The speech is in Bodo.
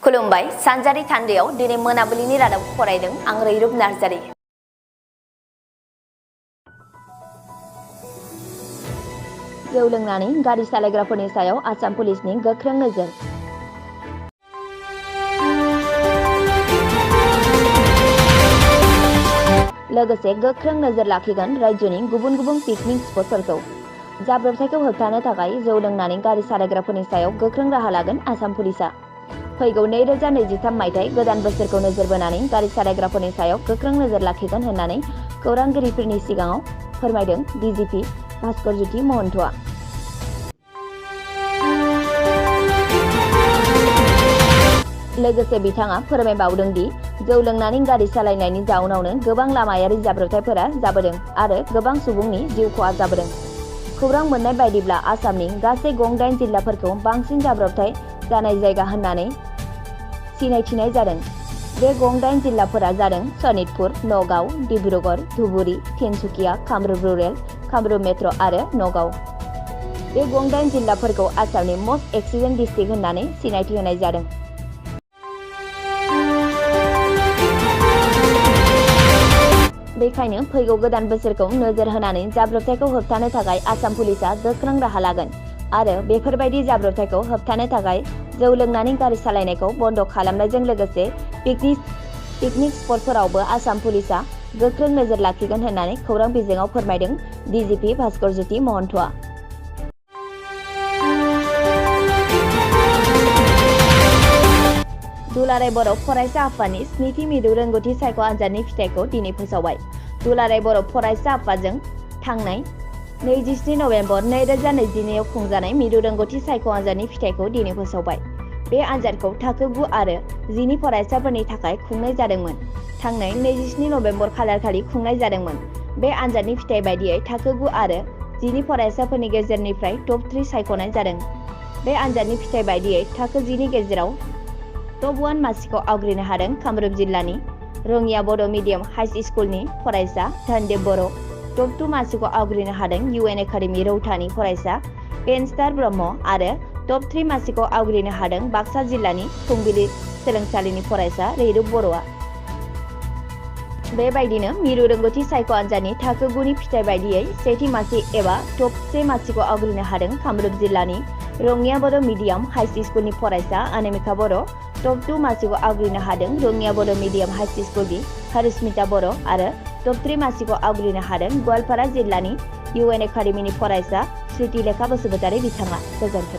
खुलुमबाय सानजारि थान्दैयाव दिनै मोनाबिलिनि रादाब फरायदों आं रैरुब नार्जारि। जौ लोंनानै गारि सालायग्राफोरनि सायाव आसाम पुलिसनि गोख्रों नोजोर। लोगोसे गोख्रों नोजोर लाखिगोन रायजोनि गुबुन गुबुन पिकनिक स्पटफोरखौ। जाब्रबथायखौ होबथानो थाखाय जौ लोंनानै गारि सालायग्राफोरनि सायाव गोख्रों राहा लागोन आसाम पुलिसआ। फैगौ 2023 मायथाइ गोदान बोसोरखौ नोजोर बोनानै गारि सालायग्राफोरनि सायाव गोख्रों नोजोर लाखिगोन होननानै खौरांगिरिफोरनि सिगाङाव फोरमायदों डिजिपि भास्करज्योति महन्तआ। लोगोसे बिथाङा फोरमायबावदों दि जौ लोंनानै गारि सालायनायनि जाउनावनो गोबां लामायारि जाब्रबथायफोरा जाबोदों आरो गोबां सुबुंनि जिउ खहा जाबोदों। खौरां मोननाय बायदिब्ला आसामनि गासै 8 जिल्लाफोरखौ बांसिन जाब्रबथाय जानाय जायगा होननानै सिनायथिनाय जादों। बे 8 जिल्लाफोरा जादों सनितपुर, नगाव, डिब्रुगड़, धुबुरी, तिनसुकिया, कामरुप रुरेल, कामरुप मेट्र आरो नगाव। बे 8 जिल्लाफोरखौ आसामनि मस्ट एक्सिडेन्ट डिस्ट्रिक्ट होननानै सिनायथि होनाय जादों। बेखायनो फैगौ गोदान बोसोरखौ नोजोर होनानै जाब्रबथायखौ होबथानो थाखाय आसाम पुलिसआ गोख्रों राहा लागोन आरो बेफोरबायदि जाब्रबथायखौ होबथानो थाखाय जौ लोंनानै गारि सालायनायखौ बन्द खालामनायजों लोगोसे पिकनिक स्पटफोरावबो आसाम पुलिसआ गोख्रों नोजोर लाखिगोन होननानै खौरां बिजोङाव फोरमायदों डिजिपि भास्करज्योति महन्तआ। दुलाराय बर' फरायसा आफादनि 7थि मिरु रोंगौथि सायख' आनजादनि फिथाइखौ दिनै फोसावबाय। दुलाराय बर' फरायसा आफादजों थांनाय 27 नभेम्बर 2022 आव खुंजानाय मिरु रोंगौथि सायख' आनजादनि फिथाइखौ दिनै फोसावबाय। बे आनजादखौ थाखो 9 आरो 10 नि फरायसाफोरनि थाखाय खुंनाय जादोंमोन। थांनाय 27 नभेम्बर खालारखालि खुंनाय जादोंमोन। बे आनजादनि फिथाइ बायदियै थाखो 9 आरो 10 नि फरायसाफोरनि गेजेरनिफ्राय टप 3 सायख'नाय जादों। बे आनजादनि फिथाइ बायदियै थाखो 10 नि गेजेराव टप 1 मासिखौ आवग्रिनो हादों कामरुप जिल्लानि रङिया बर' मिडियाम हाई स्कुलनि फरायसा धनदेब बर'। टप 2 मासिखौ आवग्रिनो हादों UN एकाडेमि रौतानि फरायसा पेनस्टार ब्रह्म आरो टप 3 मासिखौ आवग्रिनो हादों बाक्सा जिल्लानि फुंबिलि सोलोंसालिनि फरायसा रैरुब बर'आ। बेबायदिनो मिरु रोंगौथि सायख' आनजादनि थाखो 9 नि फिथाइ बायदियै सेथि मासि एबा टप 1 मासिखौ आवग्रिनो हादों कामरुप जिल्लानि रङिया बर' मिडियाम हाई स्कुलनि फरायसा अनामिका बर'। टप 2 मासिखौ आवग्रिनो हादों रङिया बर' मिडियाम हाई स्कुलनि हरिस्मिता बर' आरो टप 3 मासिखौ आवग्रिनो हादों गवालपारा जिल्लानि UN एकाडेमिनि फरायसा श्रुतिलेखा बसुमतारी बिथाङा। गोजोन्थों।